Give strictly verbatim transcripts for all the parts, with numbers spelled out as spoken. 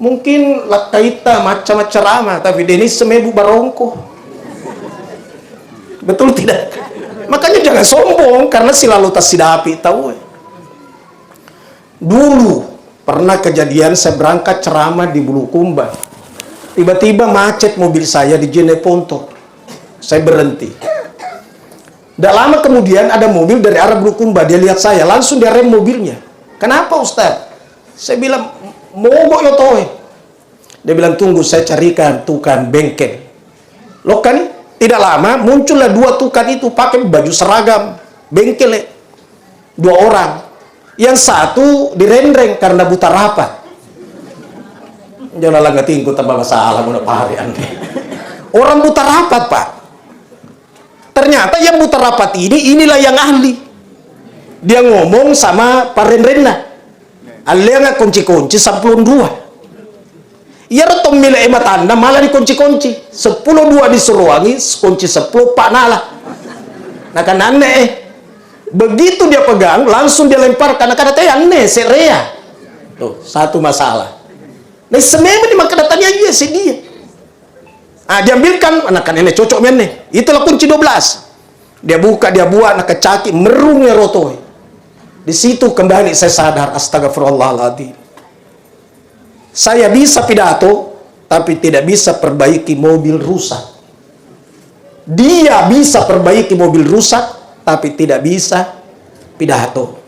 Mungkin lakkaitta macca-macca rama, tapi deni semebu barongko. Betul tidak? Makanya jangan sombong karena silallo tassidapi tau. Dulu pernah kejadian saya berangkat ceramah di Bulukumba. Tiba-tiba macet mobil saya di Jeneponto. Saya berhenti. Tidak lama kemudian ada mobil dari arah Bulukumba. Dia lihat saya, langsung dia rem mobilnya. "Kenapa, Ustaz?" Saya bilang, "Mogok yo toe." Dia bilang, "Tunggu, saya carikan tukang bengkel." Lokkani, tidak lama muncullah dua tukang itu pakai baju seragam bengkel, eh. Dua orang. Yang satu direnreng karena buta rapat. Jala langgatingku tambah masalah muna pari anre. Orang buta rapat, Pak. Ternyata yang buta rapat ini, inilah yang ahli. Dia ngomong sama parenrenna. Alleanga konci-konci seppulo dua. Iyaro tommile e matanna malah dikonci-konci. Seppulo dua disuruangi, konci seppulo pa nala. Nakananne eh. Begitu dia pegang, langsung dia lemparkan. Nakada te anne serea. Tuh, satu masalah. Nah, sememang di makkada tania iya sedia. Ah, diambilkan, anak-anak ini cocok menne. Itulah kunci dua belas. Dia buka, dia buat, nakecaki, merung ya rotoi. Di situ kembali saya sadar, astagfirullahaladzim. Saya bisa pidato, tapi tidak bisa perbaiki mobil rusak. Dia bisa perbaiki mobil rusak, tapi tidak bisa pidato.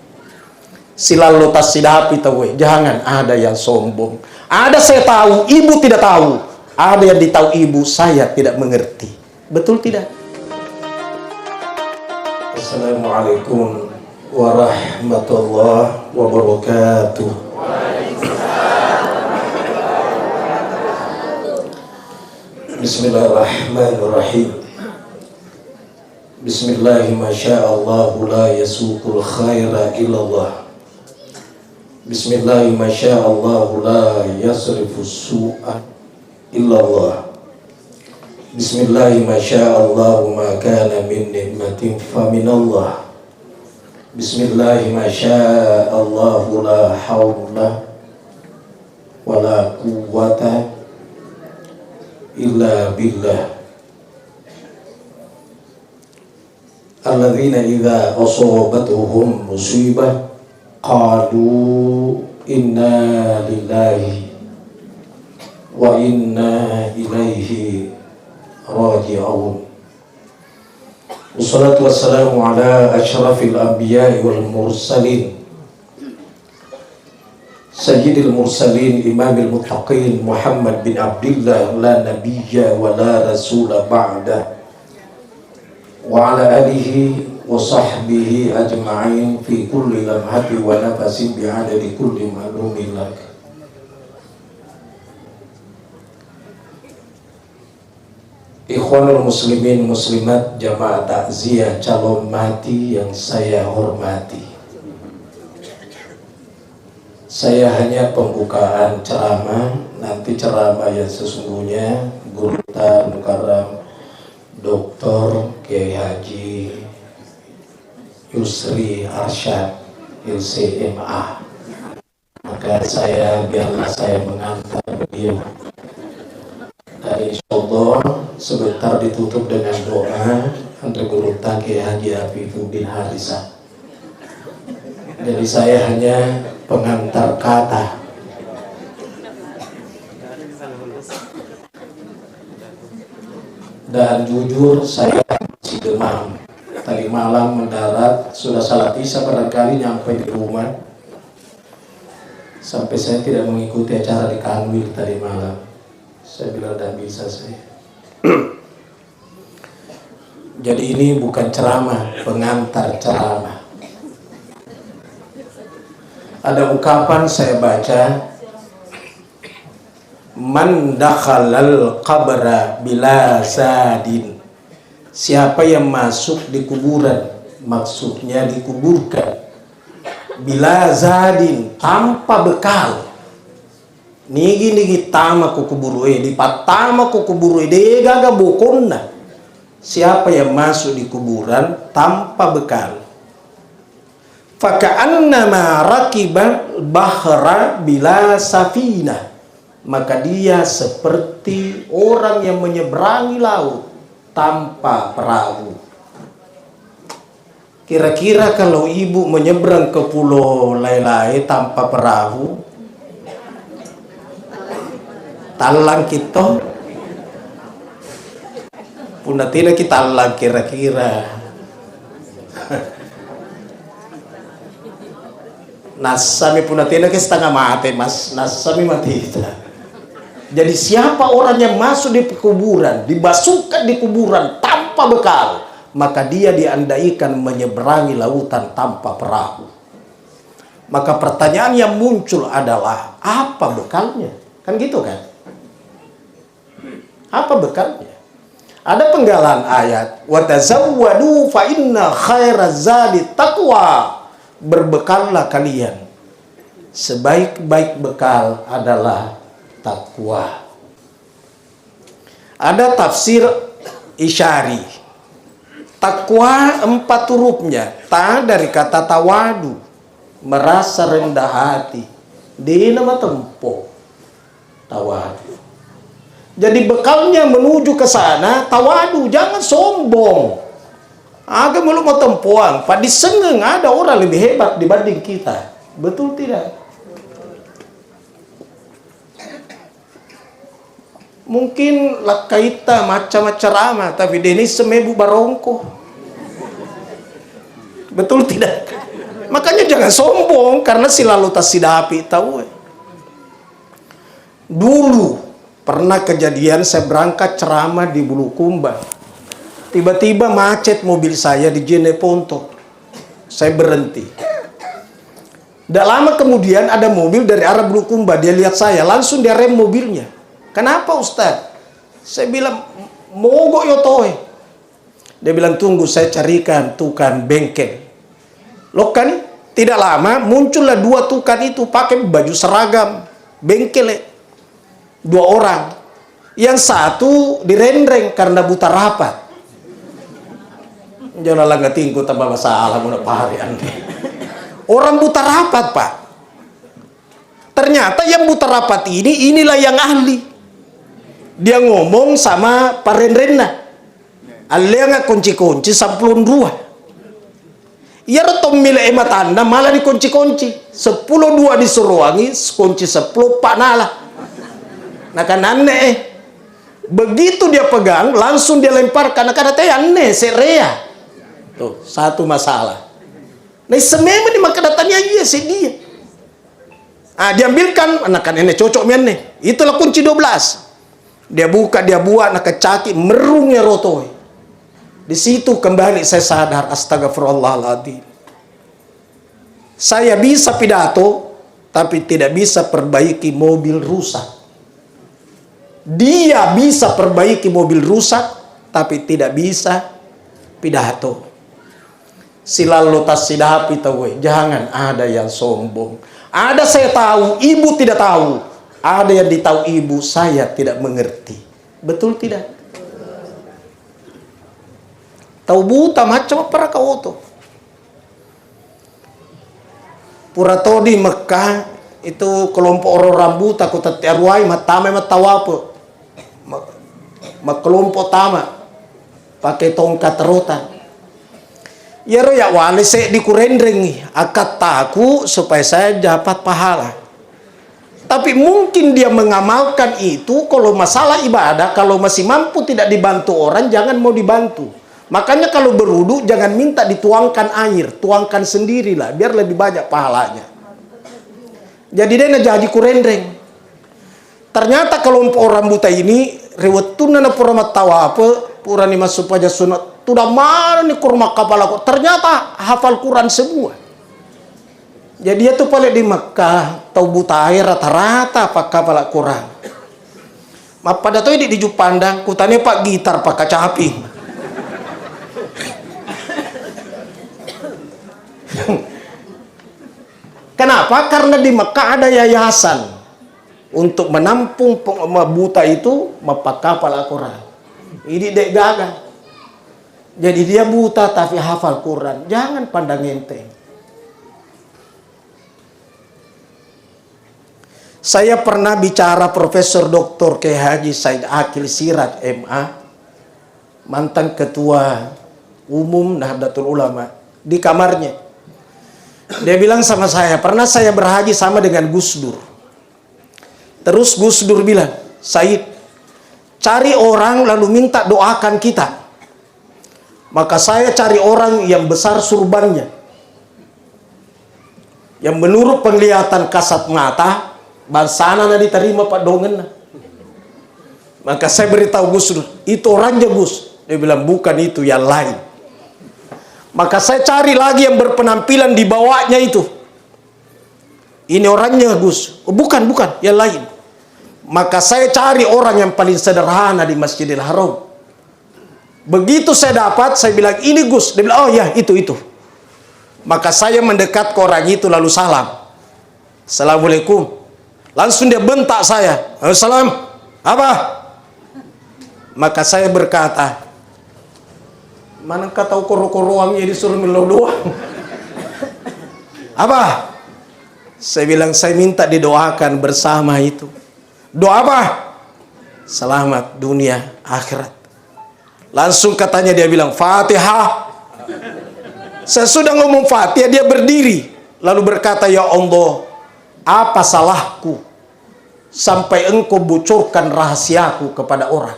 Silallo tassidapi tauwe, jangan ada yang sombong. Ada saya tahu, ibu tidak tahu. Ada yang ditahu ibu, saya tidak mengerti. Betul tidak? Assalamualaikum warahmatullahi wabarakatuh. Bismillahirrahmanirrahim. Bismillahi masya Allahu la yasuqul khaira illallah. Bismillahi masya Allahu la yasrifu su'a illallah. Bismillahi masya Allahu ma kana min ni'matin faminallah. Bismillahi masya Allahu la haula wala quwwata illa billah. Alladzina idza asabatuhum musibah qalu inna lillahi wa inna ilaihi raji'un. Wassalatu wassalamu ala asyrafil anbiya'i wal mursalin. Sayyidil mursalin, imamil muttaqin, Muhammad bin Abdillah, la nabiyya wa la rasula ba'da. Wa ala alihi wa sahbihi ajma'in fi kulli lamhati wa nafasin bi'adadi kulli ma'lumin lak. Ikhwanul muslimin muslimat, jamaah takziah calon mati yang saya hormati. Saya hanya pembukaan ceramah, nanti ceramah yang sesungguhnya Gurutta Mukarram Doktor Kiai Haji Yusri Arsyad, L C M A. Maka saya, biarlah saya mengantar beliau. Dan insya Allah sebentar ditutup dengan doa antar guru Taki Haji Afifu bin Harisa. Jadi saya hanya pengantar kata. Dan jujur saya masih demam. Tadi malam mendarat sudah salat isya barangkali nyampe di rumah. Sampai saya tidak mengikuti acara di Kanwil tadi malam. Saya bilang tidak bisa saya. Jadi ini bukan ceramah, pengantar ceramah. Ada ungkapan saya baca, "Man dakhalal qabra bila zadin." Siapa yang masuk di kuburan, maksudnya dikuburkan, bila zadin, tanpa bekal. Nigi-nigi tama ko kuburu e, dipattama ko kuburu e, de gaga bokonna. Siapa yang masuk di kuburan tanpa bekal, faka'annama rakiba bahra bila safinah. Maka dia seperti orang yang menyeberangi laut tanpa perahu. Kira-kira kalau ibu menyeberang ke pulau lae-lae tanpa perahu, tallang kito? Punna tena ki tallang kira-kira. Nassami punna tena ke setengah mate, Mas. Nassami matita. Jadi siapa orang yang masuk di kuburan, dimasukkan di kuburan tanpa bekal, maka dia diandaikan menyeberangi lautan tanpa perahu. Maka pertanyaan yang muncul adalah, apa bekalnya? Kan gitu kan? Apa bekalnya? Ada penggalan ayat, "Wa tazawwadu fa inna khaira zadi taqwa." Berbekallah kalian. Sebaik-baik bekal adalah takwa. Ada tafsir Isyari. Takwa empat hurufnya. Ta dari kata tawadu, merasa rendah hati. Dena matempo. Tawadu. Jadi bekalnya menuju ke sana, tawadu, jangan sombong. Aga melo matempoang, padissengeng ada orang lebih hebat dibanding kita. Betul tidak? Mungkin lakkaitta macca-maccarama, tapi denisseng mebu barongko. Betul tidak? Makanya jangan sombong, karena silalu tassidapi tau. Dulu pernah kejadian saya berangkat ceramah di Bulukumba. Tiba-tiba macet mobil saya di Jeneponto. Saya berhenti. Tidak lama kemudian ada mobil dari arah Bulukumba, dia lihat saya, langsung dia rem mobilnya. "Kenapa, Ustaz?" Saya bilang, "Mogok yo toe." Dia bilang, "Tunggu, saya carikan tukang bengkel." Lokkani, tidak lama muncullah dua tukang itu pakai baju seragam bengkel, eh. Dua orang. Yang satu direnreng karena buta rapat. Jona langatingku tambah masalah muna pari ande. Orang buta rapat, Pak. Ternyata yang buta rapat ini, inilah yang ahli. Dia ngomong sama parenrenna. Alleanga konci-konci sampulong dua. Iyaro tommile e matanna mala dikonci-konci. Seppulo dua disuroangi, konci seppulo pa nala. Nakananne eh. Begitu dia pegang, langsung dia lemparkan. Nakana te anne, se'rea. Tuh, satu masalah. Naisseng memang ni makkeda tania iya seddi. Ah, diambilkan, nakananne cocok mi anne. Itulah kunci dua belas. Dia buka, dia buat, nakecaki, merrung ero toe. Di situ kembali saya sadar, astagfirullahaladzim. Saya bisa pidato, tapi tidak bisa perbaiki mobil rusak. Dia bisa perbaiki mobil rusak, tapi tidak bisa pidato. Silallo tassidapi tauwe, jangan ada yang sombong. Ada saya tahu, ibu tidak tahu. Ada yang ditahu ibu, saya tidak mengerti. Betul tidak? Tau buta macam apa raka oto? Pura todi Mekkah itu kelompok orang buta, ku tette aruai, mattama mattawape. Ma-, makkelompok tama pakai tongkat rotan. Iyaro ya wale seddi kurenrengi, akkattaku supaya saya dapat pahala. Tapi mungkin dia mengamalkan itu, kalau masalah ibadah, kalau masih mampu tidak dibantu orang, jangan mau dibantu. Makanya kalau berwudu, jangan minta dituangkan air, tuangkan sendirilah, biar lebih banyak pahalanya. Jadi de najaji kurenreng. Ternyata kelompok orang buta ini, ri wettunna napura mattawape, purani massupaja sunat, tudang manenni kurma kapala ko. Ternyata hafal Quran semua. Jadi, iyatu pale di Mekkah, tau butae rata-rata pakkapala Quran. Mappada toi di, di Juppandang, kutane pak gitar, pakkacaping. Kenapa? Karena di Mekkah ada yayasan untuk menampung pe-, buta itu mappakkapala Quran. Ini dek gaga. Jadi dia buta tapi hafal Quran. Jangan pandang enteng. Saya pernah bicara Profesor Doktor Kiai Haji Said Akil Siraj, M A, mantan Ketua Umum Nahdlatul Ulama, di kamarnya. Dia bilang sama saya, "Pernah saya berhaji sama dengan Gus Dur." Terus Gus Dur bilang, "Said, cari orang lalu minta doakan kita." Maka saya cari orang yang besar surbannya, yang menurut penglihatan kasat mata, bangsana na diterima padongenna. Maka saya beritahu Gus Dur, "Itu orangnya, Gus." Dia bilang, "Bukan itu, yang lain." Maka saya cari lagi yang berpenampilan di bawahnya itu. "Ini orangnya, Gus." "Oh, bukan, bukan, yang lain." Maka saya cari orang yang paling sederhana di Masjidil Haram. Begitu saya dapat, saya bilang, "Ini, Gus." Dia bilang, "Oh ya, itu, itu." Maka saya mendekat ke orang itu lalu salam. "Assalamualaikum." Langsung dia bentak saya. "Waalaikumsalam. Apa?" Maka saya berkata, "Mana engka tau koro-koroang, iya disuruh melo doang." "Apa?" Saya bilang, "Saya minta didoakan bersama itu." "Doa apa?" "Selamat dunia akhirat." Langsung katanya dia bilang, "Fatihah." Sesudah ngomong Fatihah, dia berdiri lalu berkata, "Ya Allah, apa salahku sampai Engkau bocorkan rahasiaku kepada orang?"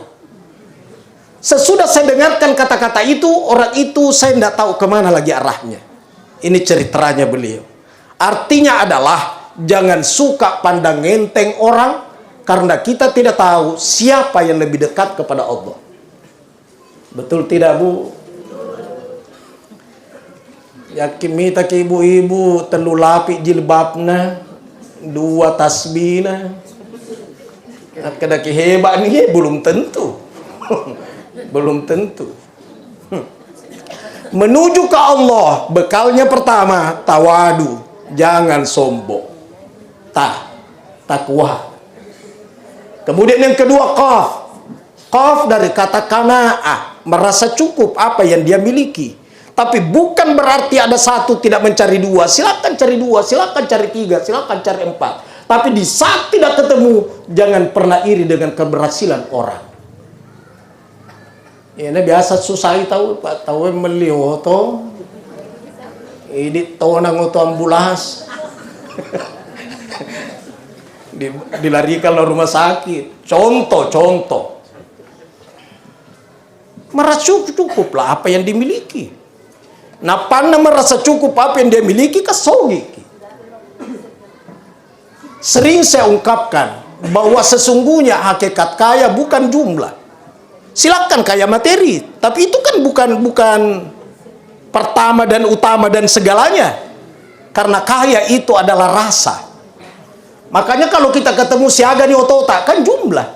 Sesudah saya dengarkan kata-kata itu, orang itu saya tidak tahu kemana lagi arahnya. Ini ceritanya beliau. Artinya adalah jangan suka pandang enteng orang, karena kita tidak tahu siapa yang lebih dekat kepada Allah. Betul tidak, Bu? Yakin mitaki ibu-ibu tellu lapi jilbabna, dua tasbihna. Akkedaki hebat nih, belum tentu. Belum tentu. Menuju ke Allah, bekalnya pertama, tawadu, jangan sombong. Ta, takwa. Kemudian yang kedua, qaf. Qaf dari kata qanaah, merasa cukup apa yang dia miliki. Tapi bukan berarti ada satu tidak mencari dua. Silakan cari dua, silakan cari tiga, silakan cari empat. Tapi di saat tidak ketemu, jangan pernah iri dengan keberhasilan orang. Iyana biasa susai tau, Pak, tau melli oto. Idi tonang oto ambulans. Di-, dilarikan ke rumah sakit. Contoh, contoh. Merasa cukup, cukuplah apa yang dimiliki. Napanna merasa cukup apa yang dia miliki, kasogiki. Sering saya ungkapkan bahwa sesungguhnya hakikat kaya bukan jumlah. Silakan kaya materi, tapi itu kan bukan, bukan pertama dan utama dan segalanya. Karena kaya itu adalah rasa. Makanya kalau kita ketemu siaga ni otota, kan jumlah.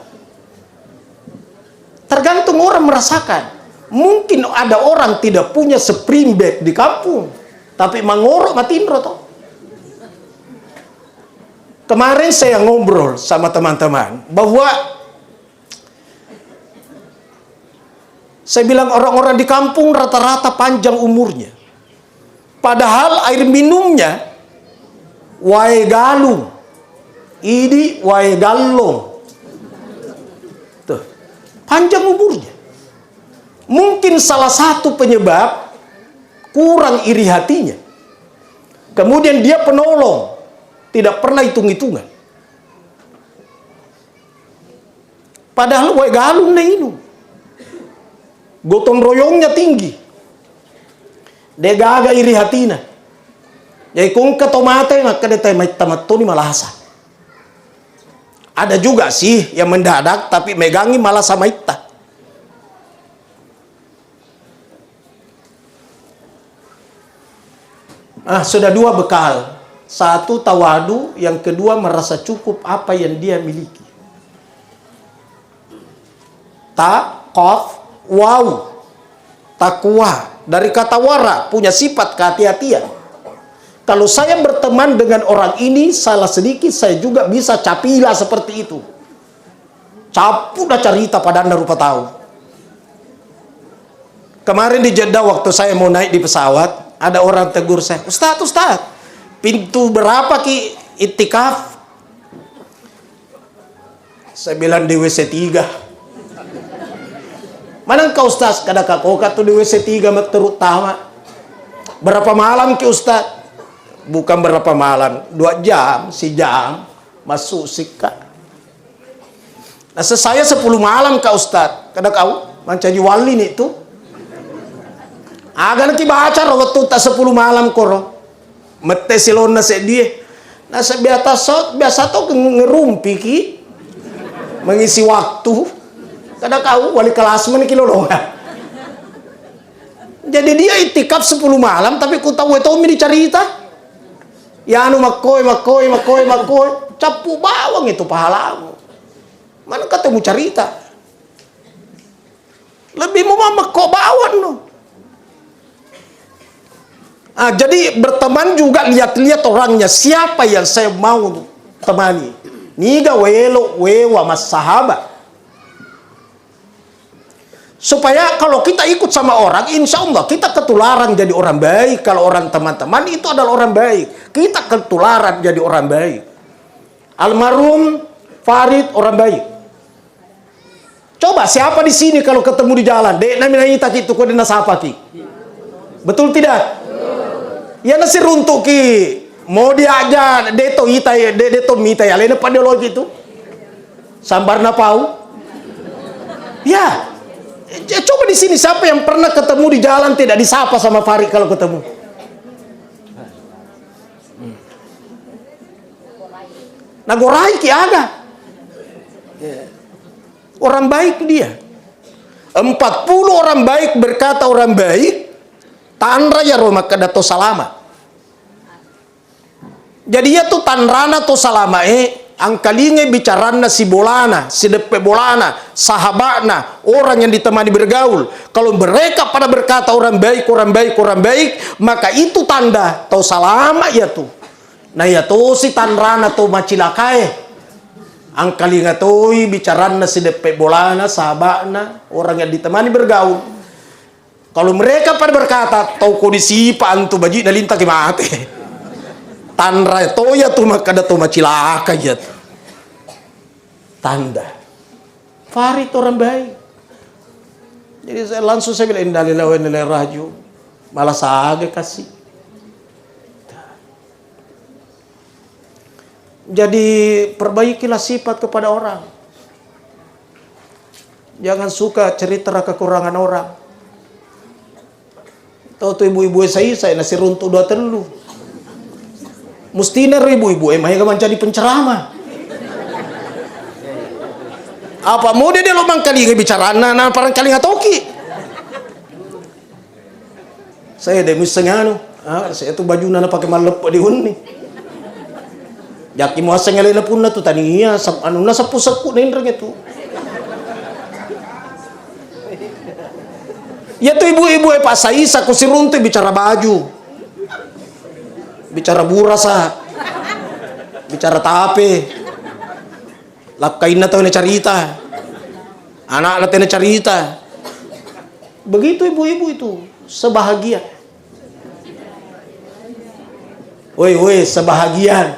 Tergantung orang merasakan. Mungkin ada orang tidak punya spring bed di kampung, tapi mangoro matinro to. Kemarin saya ngobrol sama teman-teman bahwa saya bilang orang-orang di kampung rata-rata panjang umurnya. Padahal air minumnya wae galung, idi wae gallong. Tuh, panjang umurnya. Mungkin salah satu penyebab kurang iri hatinya. Kemudian dia penolong, tidak pernah hitung-hitungan. Padahal wae galung nainung. Gotong royongnya tinggi. De gaga iri hatina. Jadi ko engka to mate, makkeda te maitta mattoni malasa. Ada juga sih yang mendadak, tapi megangi malasa maitta. Ah, sudah dua bekal. Satu tawadu, yang kedua merasa cukup apa yang dia miliki. Ta, qaf, waw. Takwa. Dari kata wara, punya sifat kehati-hatian. Kalau saya berteman dengan orang ini, salah sedikit saya juga bisa capila seperti itu. Cappu dah carita padanna rupa tau. Kemarin di Jeddah, waktu saya mau naik di pesawat, ada orang tegur saya, "Ustaz, Ustaz, pintu berapa ki iktikaf?" Saya bilang di W C tiga. Manengka Ustaz, kada kakoka tu di W C tiga matteru tama. Berapa malam ki Ustaz? Bukan berapa malam, dua jam, sijam, masuk sikka. Nah, saya sepuluh malam ka Ustaz. Kada kau mancaji wali ni tu. Aga naki baca ro wettu ta sepuluh malam koro. Mette silonna seddie. Nasa biasa so, biasa to ngerumpiki mengisi waktu. Kada kau wali kelas meni kilolongan. Jadi dia itikaf sepuluh malam, tapi ku tau tommi dicarita. Ya anu makkoi, makkoi, makkoi, makkoi. Cappu bawang itu pahalamu. Mana kata mu carita? Lebih mau mamakko bawang no. Ah, jadi berteman juga, lihat-lihat orangnya, siapa yang saya mau temani. Niga welo wewa massahabat. Supaya kalau kita ikut sama orang, insya Allah kita ketularan jadi orang baik. Kalau orang teman-teman itu adalah orang baik, kita ketularan jadi orang baik. Almarhum Farid orang baik. Coba siapa di sini kalau ketemu di jalan, dek nami naita ki tu kode nasapa ki. Betul tidak? Ya nasiruntuk ki. Mau diaja de to ita, de, de to mita ya lena pada lagi tu. Sambar na pau. Ya. Ya, coba di sini siapa yang pernah ketemu di jalan tidak disapa sama Farid kalau ketemu? Nagorai ki aga. Orang baik dia. Empat puluh orang baik berkata orang baik, tanra ya ro makkeda to salama. Jadi iya tu tanrana to salama e, angkalingai bicaranna sibolana, sideppe bolana, sahabatna, orang yang ditemani bergaul. Kalau mereka pada berkata orang baik, orang baik, orang baik, maka itu tanda tau salama iya tu. Na iya tosi tanrana to macilakae. Angkalinga toi bicaranna sideppe bolana, sahabatna, orang yang ditemani bergaul. Kalau mereka pada berkata, "Tau ko disipa antu baji na lintaki mate." Tanra toya tu makkeda to macilaka iya tu. Tanda. Farid orang baik. Jadi saya langsung saya bilang, "Innalillahi wa inna ilaihi rajiun." Malah sage kasih. Jadi perbaikilah sifat kepada orang. Jangan suka cerita kekurangan orang. Tau tu ibu-ibu e saisa, nasiruntuk dua tellu. Mustina ro ibu-ibu e maega mancaji penceramah. Apa mode de lo mangkalinga bicaranna, na parangkalinga toki. Saya de misseng anu, ah, saya tu bajuna napake malleppe di hunni. Jaki muaseng alena punna tu tania, sep-, anunna seppu-seppu nenreng itu. Iya tu ibu-ibu e passaisa ko siruntu bicara baju. Bicara burasa. Bicara tape. Lakkainna tau nacarita. Anakna tena carita. Begitu ibu-ibu itu, sebahagia. Woi, woi, sebahagian.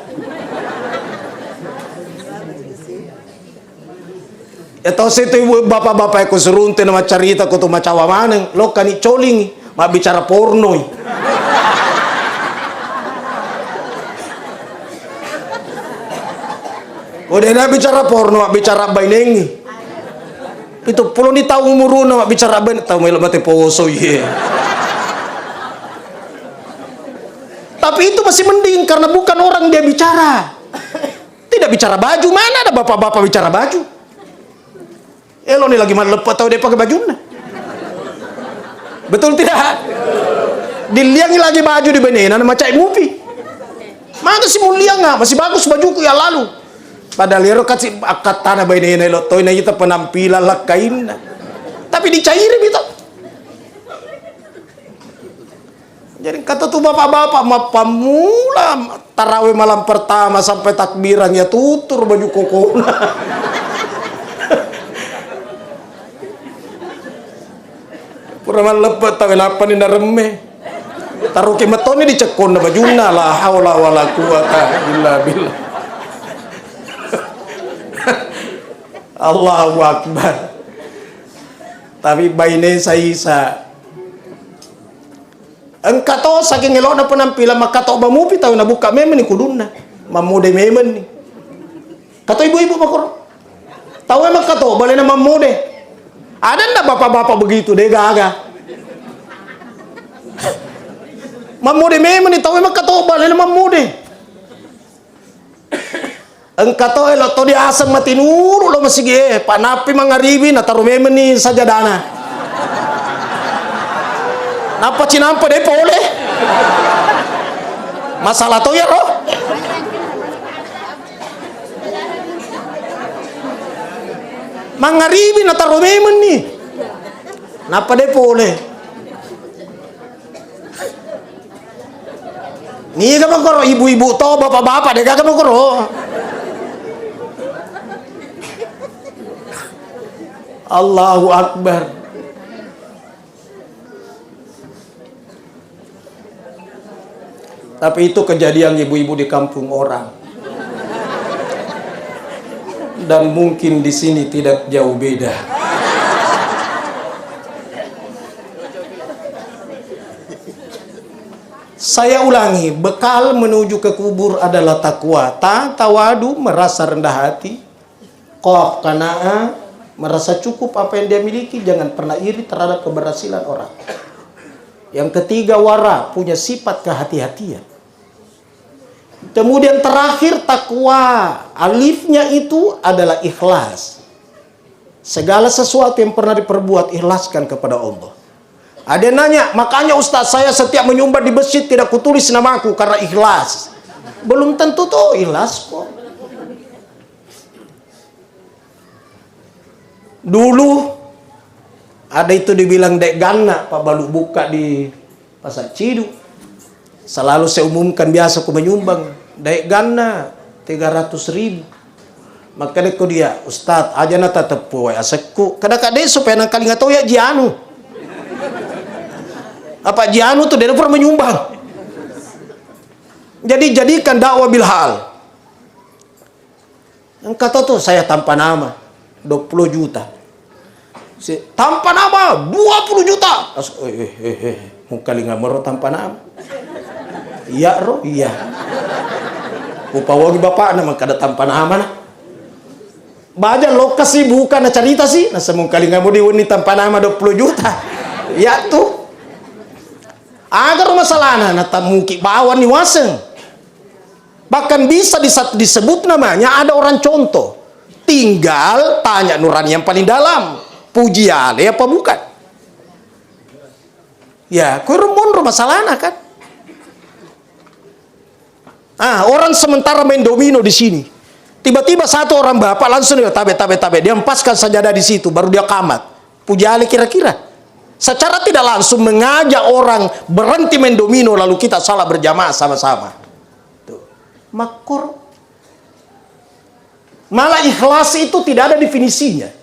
Ya tau situ ibu bapak-bapak ko surunte na maccarita ko tu macawa maneng, lokkani coling, mabbicara pornoi. Ko de na bicara porno, mabbicara bainengi. Itu puloni tau umuruna mabbicara baine, tau melo mate poso iye. Tapi itu masih mending karena bukan orang dia bicara. Tidak bicara baju, mana ada bapak-bapak bicara baju? Elo ni lagi malleppe tau de pake bajunna. Betul tidak? Diliangi lagi baju di benena, na macai mupi. Maka si mulianga, masih bagus bajuku ya lalu. Padahal ero kasi akkattana bainena elo toi na ita penampilan lakkainna. Tapi dicairi bito. Jadi kata tu bapak-bapak, mappammula tarawih malam pertama sampai takbiran ya tutur baju kokona. Pura malleppe tawe nappa ni naremme. Taruki metoni di cekkonna bajunna, la haula wala quwata illa billah. Allahu Akbar. Tapi baine saisa. Engka to saking elo'na penampilan, makkatoba mupi tau, nabukka memenni kudunna. Mammode memenni. Kato ibu-ibu makoro. Tau e makkatoba lena mammode. Ada ndak bapak-bapak begitu, de gaga. Mammode memenni tau e makkatoba lena mammode. Engka to elo to diaseng matinuru lo masigi e, panappi mangaribi nataro memenni sajadana. Nappa cinampa de pole. Masalah to iyaro. Mangaribi nataro memenni. Nappa de pole. Niga makoro ibu-ibu to, bapak-bapak de gaga makoro. Allahu Akbar. Tapi itu kejadian ibu-ibu di kampung orang. Dan mungkin di sini tidak jauh beda. Saya ulangi, bekal menuju ke kubur adalah takwa. Ta tawadu, merasa rendah hati. Qaf, qanaah, merasa cukup apa yang dia miliki, jangan pernah iri terhadap keberhasilan orang. Yang ketiga, wara, punya sifat kehati-hatian. Kemudian terakhir, takwa. Alifnya itu adalah ikhlas. Segala sesuatu yang pernah diperbuat, ikhlaskan kepada Allah. Ada yang nanya, "Makanya Ustaz, saya setiap menyumbang di masjid tidak kutulis namaku karena ikhlas." Belum tentu tuh ikhlas kok. Dulu ada itu dibilang dek ganna, Pak Balu buka di Pasar Cidu. Selalu saya umumkan biasa ku menyumbang, dek ganna tiga ratus ribu. Makkadekko dia, "Ustaz, aja na tateppu wae asekku." Kada kade supaya nangkalinga to ya jianu. Apa jianu tuh dia pernah menyumbang. Jadi jadikan dakwah bil hal. Engka to tuh saya tanpa nama, dua puluh juta. Si, tanpa nama, dua puluh juta. As-, eh, eh, eh, eh, mungkalinga mero tanpa nama. Iya ro, iya. Upawangi bapakna, maka ada tanpa nama na. Baja lokasi buka na cerita sih, nasa mungkalinga mau diwenni tanpa nama dua puluh juta. Iya tuh. Agar masalahna, na tamuki bawang ni waseng. Bahkan bisa disa-, disebut namanya ada orang contoh. Tinggal tanya nurani yang paling dalam. Puji ale apa bukan? Ya, kuero monro masalahna kan. Ah, orang sementara main domino di sini. Tiba-tiba satu orang bapak langsung dia tabe, tabe, tabe. Dia empaskan sajadah di situ, baru dia kamat. Puji ale kira-kira. Secara tidak langsung mengajak orang berhenti main domino lalu kita salat berjamaah sama-sama. Tuh. Makkoro. Malah ikhlas itu tidak ada definisinya.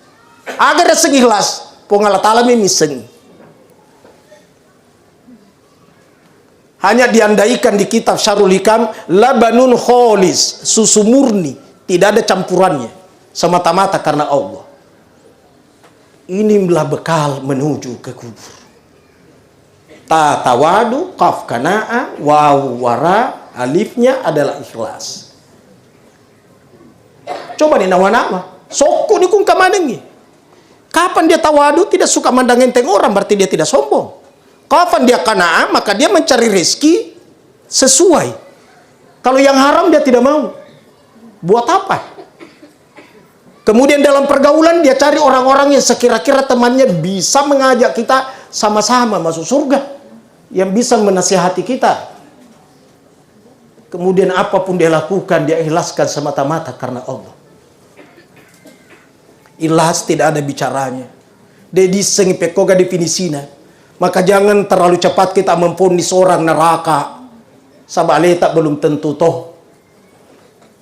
Agar sing ikhlas, Puang Allah Ta'ala mi missengi. Hanya diandaikan di kitab Syarul Hikam, labanun kholis, susu murni, tidak ada campurannya, semata-mata karena Allah. Inilah bekal menuju ke kubur. Ta tawadu, qaf qanaah, wawu wara, alifnya adalah ikhlas. Coba ni nawa-nawa, sokku ni kung kamanengi. Kapan dia tawadu, tidak suka mandang enteng orang, berarti dia tidak sombong. Kapan dia qanaah, maka dia mencari rezeki sesuai. Kalau yang haram dia tidak mau. Buat apa? Kemudian dalam pergaulan dia cari orang-orang yang sekira-kira temannya bisa mengajak kita sama-sama masuk surga. Yang bisa menasihati kita. Kemudian apapun dia lakukan, dia ikhlaskan semata-mata karena Allah. Ikhlas tidak ada bicaranya. De dissengi pekkoga definisina. Maka jangan terlalu cepat kita memvonis orang neraka. Saba aleta belum tentu toh.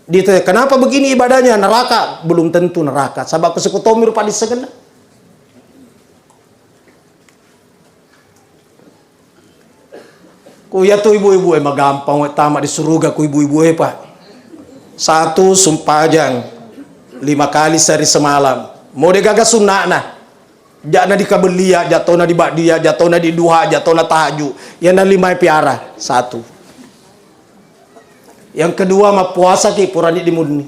Ditanya, "Kenapa begini ibadahnya?" Neraka, belum tentu neraka. Saba kesekutomi rupa dissengenna. Ku iyatu ibu-ibu e magampang we tama di suruga ku ibu-ibu e, Pak. Satu, sumpajang. Lima kali sehari semalam. Mode gaga sunna'na. Ja'na dikabellia, ja'tona diba'dia, ja'tona diduha, ja'tona tahajud. Iyana lima piara. Satu. Yang kedua, mappuasaki purani dimunni.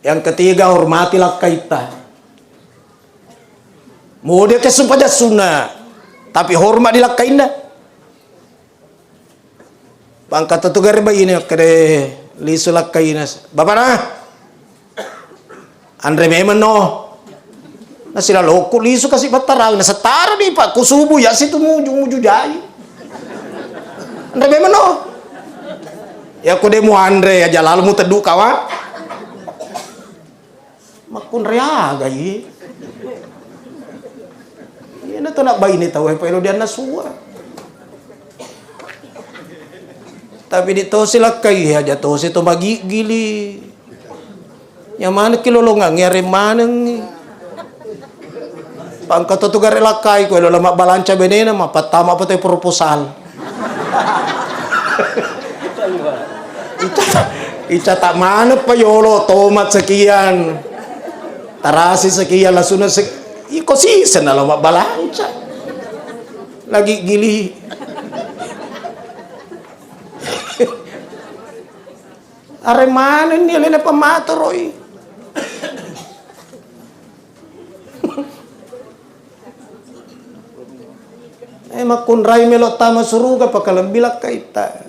Yang ketiga, hormati lakkaitta. Mode ke sumpajang sunna, tapi hormat di lakkainna. Pangkatatu gare baine, makkeda lisu lakkaina, "Bapana, anre memeng no." Nasilalokku lisu kasi battarawi, nasettara di Pak, ku subuh ya situ muju-muju jai. "Anre memeng no." Ya ku de muanre, aja lalu muteddu kawa. Makkunrai aga i? Iyana to nabbaine tau e paelo dianna sua. Tapi di tosi lakkai aja tosi to magiggili. Nya manekki lolongang, areng manengngi. Pangkatatu gare lakkai ko elo mabbalanca benena, mappattama apa te proposal. Ica-, icata maneng pa yolo, tomat sekian, tarasi sekian, lasuna se-, iko siseng nalo mabbalanca. Lagi gili. Are manenni alena pamatoroi. Eh, makkunrai melo tama suruga, pakalebbi lakkaitta.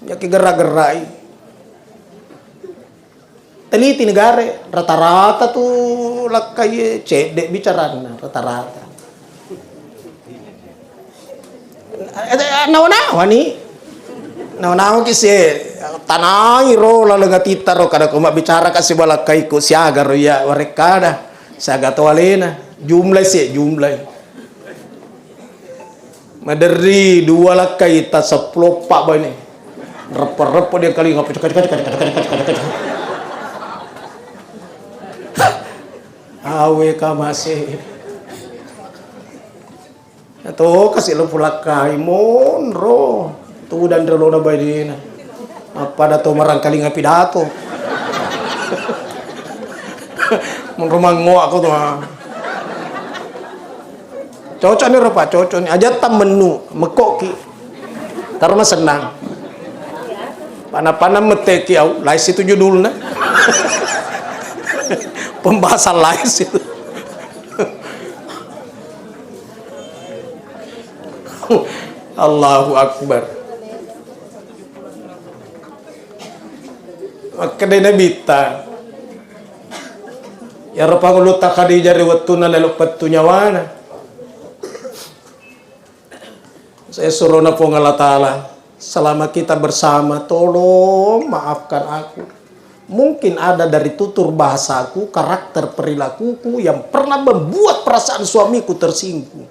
Jaki gerak-gerai. Teliti negare, rata-rata tu lakkai cedde bicaranna, rata-rata. Eh, eh, nawa-nawa ni. Nawa-nawa ki se, tanai ro laleng atitta ro, kada ko mabbicara ka siba lakkaiku, siaga ro iya warekkada, siaga to alena, jumlai se, jumlai. Maderri dua lakkai ta seppulo eppa baine. Reppo-reppo dia kali ngapu. Awe kamase. Nato kasi lo pulakkai monro. Tudang riolona bainena. Mappada to marangkalinga pidato. Monro mangoa ko to, ha. Cocok ni ro, Pak, cocok ni. Aja tammennu, mekkoki. Taro masennang. Pana-pana metteki au, lain situ judulna. Pembahasan lain situ. Allahu Akbar. Makkedai Nabitta, iyaro pangulutta Khadijah ri wettunna lelo pettu nyawana. Saya surona Puang Allah Ta'ala, selama kita bersama, tolong maafkan aku. Mungkin ada dari tutur bahasaku, karakter perilakuku yang pernah membuat perasaan suamiku tersinggung.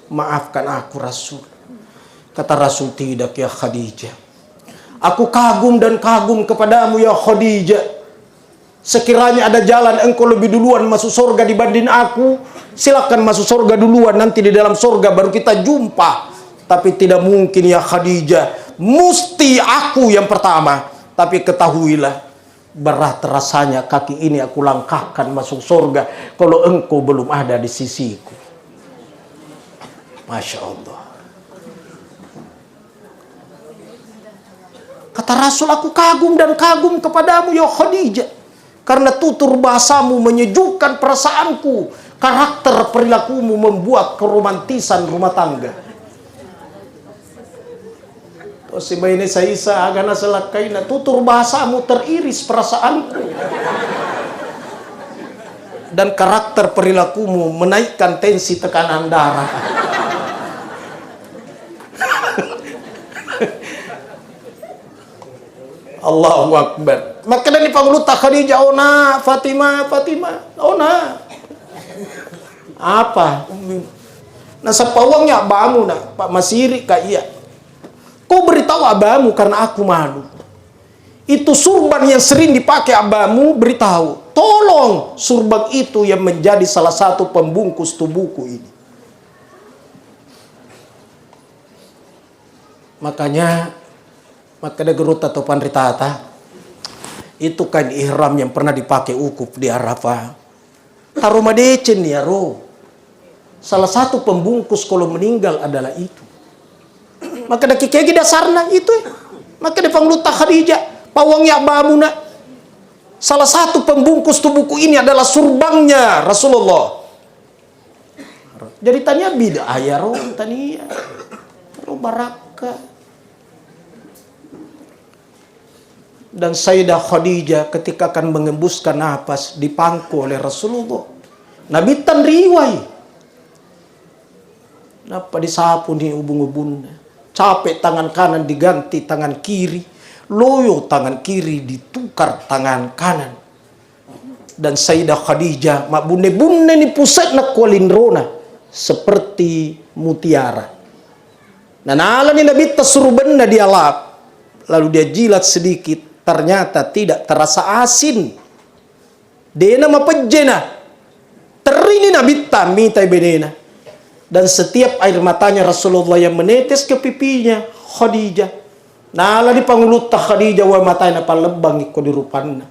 Maafkan aku, Rasul. Kata Rasul, "Tidak, ya Khadijah. Aku kagum dan kagum kepadamu, ya Khadijah. Sekiranya ada jalan engkau lebih duluan masuk surga dibanding aku, silakan masuk surga duluan, nanti di dalam surga baru kita jumpa. Tapi tidak mungkin, ya Khadijah, mesti aku yang pertama. Tapi ketahuilah, berat rasanya kaki ini aku langkahkan masuk surga kalau engkau belum ada di sisiku." Masya Allah. Kata Rasul, "Aku kagum dan kagum kepadamu, ya Khadijah, karena tutur bahasamu menyejukkan perasaanku, karakter perilakumu membuat keromantisan rumah tangga." Tosi baine saisa, aga naselakkaina, "Tutur bahasamu teriris perasaanku, dan karakter perilakumu menaikkan tensi tekanan darah." Allahu Akbar. Makkedani pangulutta Khadijah, "Ona, Fatimah, Fatimah, ona." "Apa, Ummi?" "Nasappa uangngi abbamu, na, Pak, masiri ka iya. Kau beritahu abbamu karena aku malu. Itu surban yang sering dipakai abbamu, beritahu. Tolong surban itu yang menjadi salah satu pembungkus tubuhku ini." Makanya, makkeda gurutta to panritata, Itu kain ihram yang pernah dipakai wukuf di Arafah. Taro madeceng iyaro. Salah satu pembungkus kalau meninggal adalah itu. Maka daki kegi dasarna itu. Maka di Pangulutta Khadijah, pawang ya bamuna. Salah satu pembungkus tubuhku ini adalah surbangnya Rasulullah. Jadi tania bid'ah iyaro, tania. Ro barakka. Dan Sayyidah Khadijah ketika akan mengembuskan napas, dipangku oleh Rasulullah. Nabitta riwai. Nappa disapuni ubung-ubunna. Capek tangan kanan diganti tangan kiri. Loyo tangan kiri ditukar tangan kanan. Dan Sayyidah Khadijah mabbunne-bunneni puse'na kualinrona seperti mutiara. Nanalani Nabitta surubenna dialap, lalu dia jilat sedikit, ternyata tidak terasa asin. Dena mapejjena. Terrini Nabitta mitai benena. Dan setiap air matanya Rasulullah yang menetes ke pipinya Khadijah. Nalani Pangulutta Khadijah, wa matai napallebbangi ko di rupanna.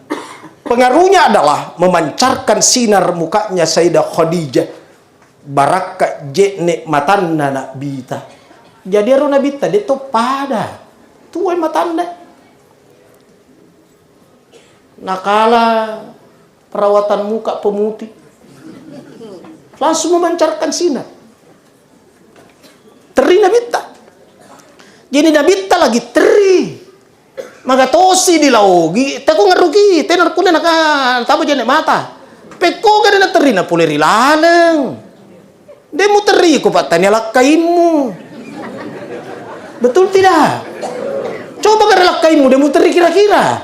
Pengaruhnya adalah memancarkan sinar mukanya Sayyidah Khadijah. Barakka je'ne matanna Nabitta. Jadi ero Nabitta de to pada. Tuai matanna. Nakala perawatan muka pemutih. Langsung memancarkan sinar. Terri Nabitta. Jadi Nabitta lagi terri. Magatosi dilaogi, teko ngerruki, tena kunna naka tama je'ne mata. Pekko gare na terri na pole ri laleng. De muterri ko pattania lakkaimmu. Betul tidak? Coba gare lakkaimmu de muterri kira-kira.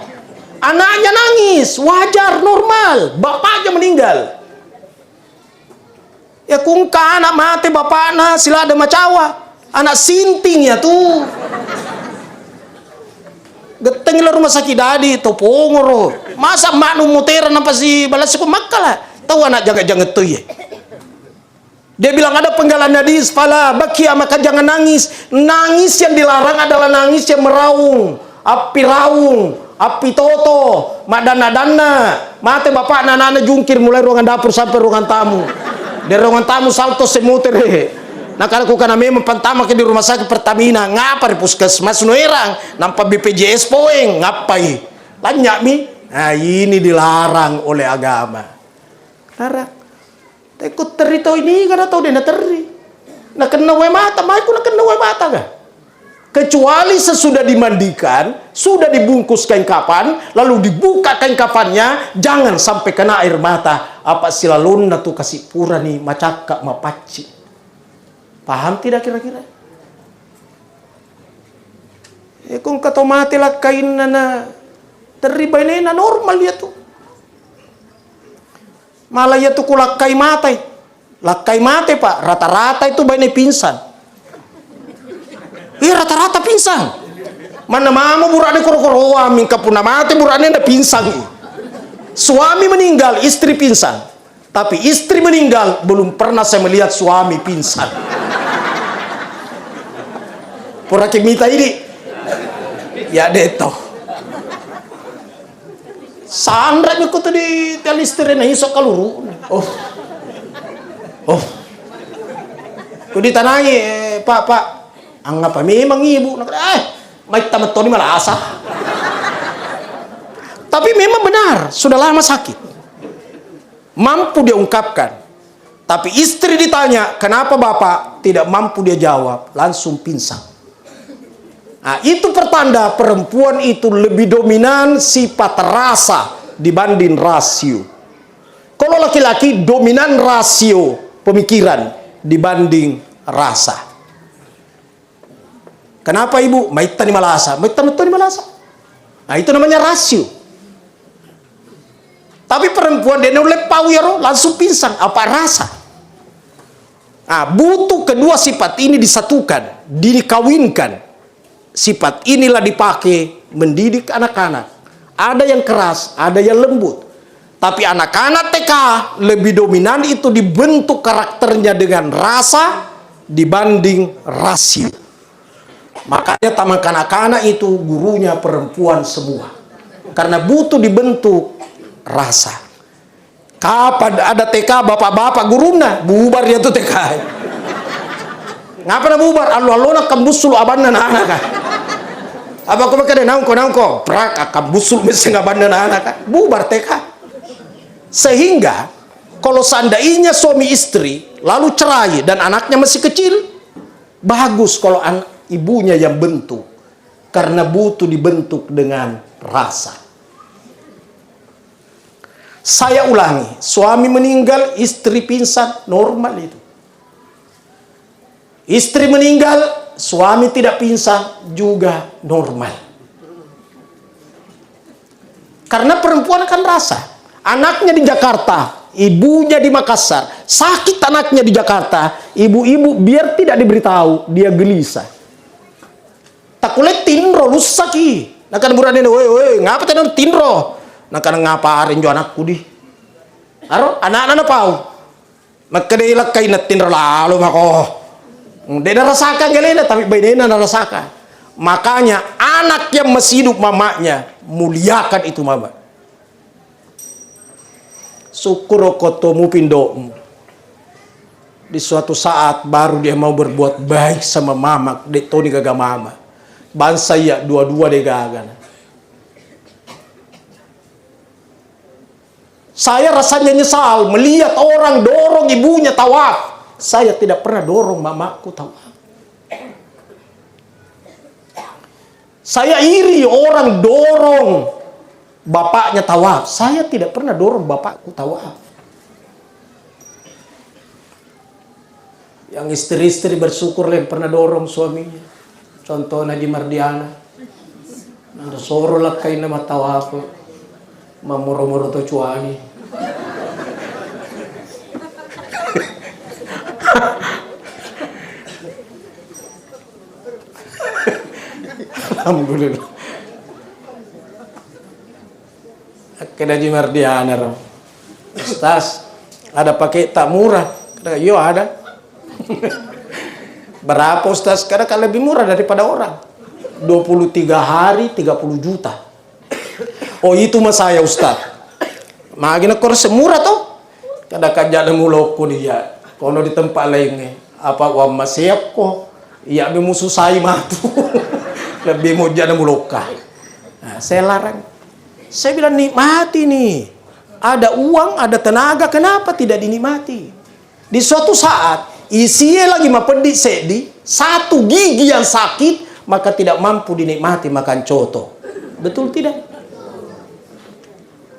Anaknya nangis, wajar, normal. Bapaknya meninggal. Ya kungka anak mate bapakna silada macawa. Anak sinting ya tu. Getteng la rumah sakit dadi to pongoro. Masa maknu mutera napa si balas ko makkala. Tahu anak jangan-jangan tu ye. Dia bilang ada penggalan hadis, "Fala bakia," maka jangan nangis. Nangis yang dilarang adalah nangis yang meraung, api raung, api toto, madanna-danna. Mate bapakna, anakna jungkir mulai ruangan dapur sampai ruangan tamu. Dari ruangan tamu salto semutere. Nah, kalau ku kana memang pantama ke di rumah sakit Pertamina, ngapa di puskesmas no erang, nampa B P J S poeng, ngapai? Lanyakmi? Nah, ini dilarang oleh agama. Larang. Tekko terri tau ini, karena tau dena terri. Nakenna wae mata, mai ku nakenna wae mata ga? Kecuali sesudah dimandikan, sudah dibungkus kain kafan, lalu dibuka kain kafannya, jangan sampai kena air mata. Apa silalonna tu kasi purani macakka mapacci. Paham tidak kira-kira? Eh, kung kato mate lakkainna na terri bainena normal ya tu. Malah iya tu ku lakkai matai. Lakkai mate, Pak, rata-rata itu baine pingsan. Iya, rata-rata pingsan. Manna mamo burane koro-koroa, mingka punna mate burane nda pingsan. Suami meninggal, istri pingsan. Tapi istri meninggal, belum pernah saya melihat suami pingsan. Puraki mita ini. Ya, deto. Sanra'mi ko tu di tiang listrik na iso kaluru. Oh. Oh. Ku ditanai, eh, "Pak, Pak, angapa memang ibu?" Nakana, "Eh, maitta mettoni malasa." Tapi memang benar, sudah lama sakit. Mampu dia ungkapkan. Tapi istri ditanya, "Kenapa Bapak?" Tidak mampu dia jawab, langsung pingsan. Nah, itu pertanda perempuan itu lebih dominan sifat rasa dibanding rasio. Kalau laki-laki dominan rasio pemikiran dibanding rasa. "Kenapa Ibu?" "Maittani malasa." "Maitta mettoni malasa." Nah, itu namanya rasio. Tapi perempuan dia nulle pau yaro, langsung pingsan, apa rasa. Nah, butuh kedua sifat ini disatukan, dikawinkan. Sifat inilah dipakai mendidik anak-anak. Ada yang keras, ada yang lembut. Tapi anak-anak T K lebih dominan itu dibentuk karakternya dengan rasa dibanding rasio. Makanya taman kanak-kanak itu gurunya perempuan semua. Karena butuh dibentuk rasa. Kapan ada T K bapak-bapak gurunna, bubar ya tu T K. Ngapa na bubar? Allo-allona kambussulu abanna na anaka. Apa ko makkeda, "Naungko, naungko." Prak, akambussulu messeng abanna na anaka. Bubar T K. Sehingga kalau seandainya suami istri lalu cerai dan anaknya masih kecil, bagus kalau an-, ibunya yang bentuk. Karena butuh dibentuk dengan rasa. Saya ulangi, suami meninggal, istri pingsan, normal itu. Istri meninggal, suami tidak pingsan, juga normal. Karena perempuan akan rasa. Anaknya di Jakarta, ibunya di Makassar, sakit anaknya di Jakarta, ibu-ibu biar tidak diberitahu, dia gelisah. Takkulle tinro, lussaki. Nakana burane, "Woi, woi, ngapa tena tinro?" Nakana, "Ngapa arenjo anakku di?" Aro, anakna napau. Makkedai lakkainna, "Tinro lalo mako." De narasakang gelena, tapi bainena narasakang. Makanya anak yang masih hidup mamanya, muliakan itu mama. Syukur ko to mupi indo'mu. Di suatu saat baru dia mau berbuat baik sama mama, de toni gaga mama. Bangsa iya dua-dua de gaga na. Saya rasanya nyesal melihat orang dorong ibunya tawaf. Saya tidak pernah dorong mamaku tawaf. Saya iri orang dorong bapaknya tawaf. Saya tidak pernah dorong bapakku tawaf. Yang istri-istri bersyukur yang pernah dorong suaminya. Contohnya di Mardiana. Nanda soro lakkainna matawaf. Mammoro-moro to cuani. Alhamdulillah. Akkeda Haji Mardiana ro, "Ustaz, ada paket tak murah?" Kata, "Iyo, ada." "Berapa, Ustaz?" Kata, "Kan lebih murah daripada orang. Dua puluh tiga hari, tiga puluh juta." "Oh, itu mah saya, Ustaz." "Magi na koro semurah toh?" Kada kajana mulokko dia. Kono di tempat lainnya. Apa uang maseakko? Iya mi mususai matu. Lebih mojana mulokka. Nah, saya larang. Saya bilang, "Nikmati nih. Ada uang, ada tenaga, kenapa tidak dinikmati?" Di suatu saat, isie lagi mapeddi seddi, satu gigi yang sakit, maka tidak mampu dinikmati makan coto. Betul tidak?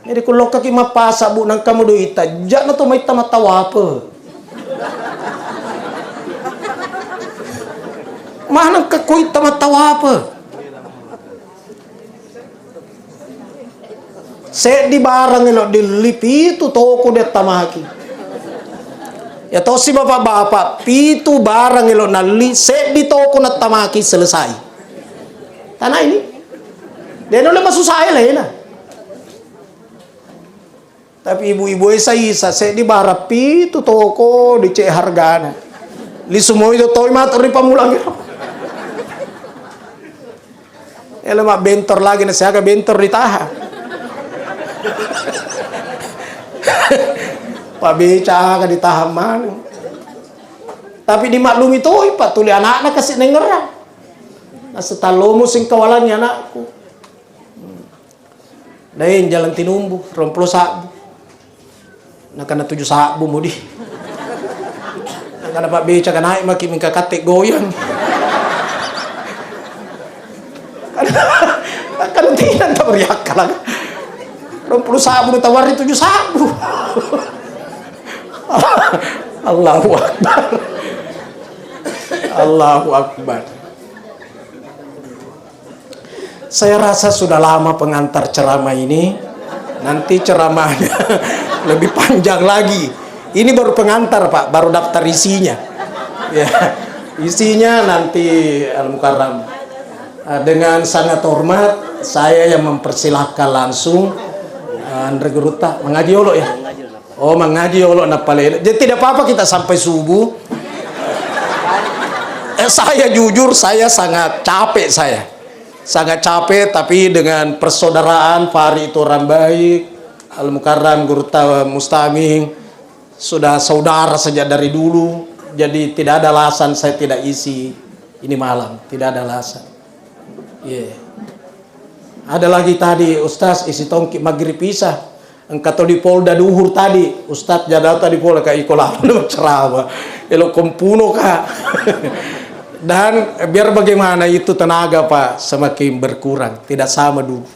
Jadi, ku lokkaki mappasa, Bu, nangka mo doitta, ja'na to maitta mattawape. Maneng ke kuitta mattawape. Seddi barang elo dilli, pitu toko diattamaki. Ya tosi, Bapak-bapak, pitu barang elo nalli, seddi toko nattamaki, selesai. Tanah ini. Dia nulle masusahe lena. Tapi ibu-ibu e saisa, seddi barang pitu toko dicek hargana. Lisu moi to toi matu ri pamulang iro. Elo mabbentor lagi na siaga bentor ditaha. Pabeca aga ditaha maneng. Tapi dimaklumi toi, Pak, tuli anakna kasi nengngerang. Nasetallomu singkawalangi anakku. Daeng Jalan Tinumbu, ruampulo sabbu. Nakana tuju sabbu mudi. Nakana Pak Beca, "Kanai maki mingka katte goyang." Kan tidak tabariakkalang. Ruampulo sabbu ditawari tuju sabbu. Allahu Akbar. Allahu Akbar. Saya rasa sudah lama pengantar ceramah ini. Nanti ceramahnya lebih panjang lagi. Ini baru pengantar, Pak, baru daftar isinya. Ya, isinya nanti Al Mukarram. Eh, dengan sangat hormat, saya yang mempersilahkan langsung, eh, Andre Gurutta mengaji dulu ya. Oh, mangaji olo nappalena. Jadi tidak apa-apa kita sampai subuh. Eh, saya jujur, saya sangat capek saya. Sangat capek, tapi dengan persaudaraan, Fahri itu orang baik, Al Mukarram, Guru Ta-, Mustaming, sudah saudara sejak dari dulu, jadi tidak ada alasan saya tidak isi ini malam, tidak ada alasan. Iya. Ada lagi tadi, Ustaz, isi tongki maghrib isya. Engka to di Polda duhur tadi, Ustaz jadau tadi pole ka iko lama ceramah. Elo kompuno ka. Dan biar bagaimana itu tenaga, Pak, semakin berkurang, tidak sama dulu.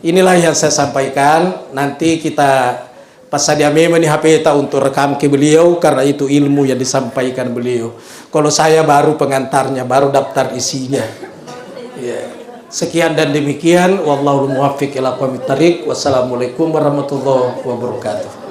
Inilah yang saya sampaikan. Nanti kita passadia memang ni H P ta untuk rekam ke beliau, karena itu ilmu yang disampaikan beliau. Kalau saya baru pengantarnya, baru daftar isinya. Ya. Sekian dan demikian. Wallahul muwaffiq ila aqwamit thariq. Wassalamualaikum warahmatullahi wabarakatuh.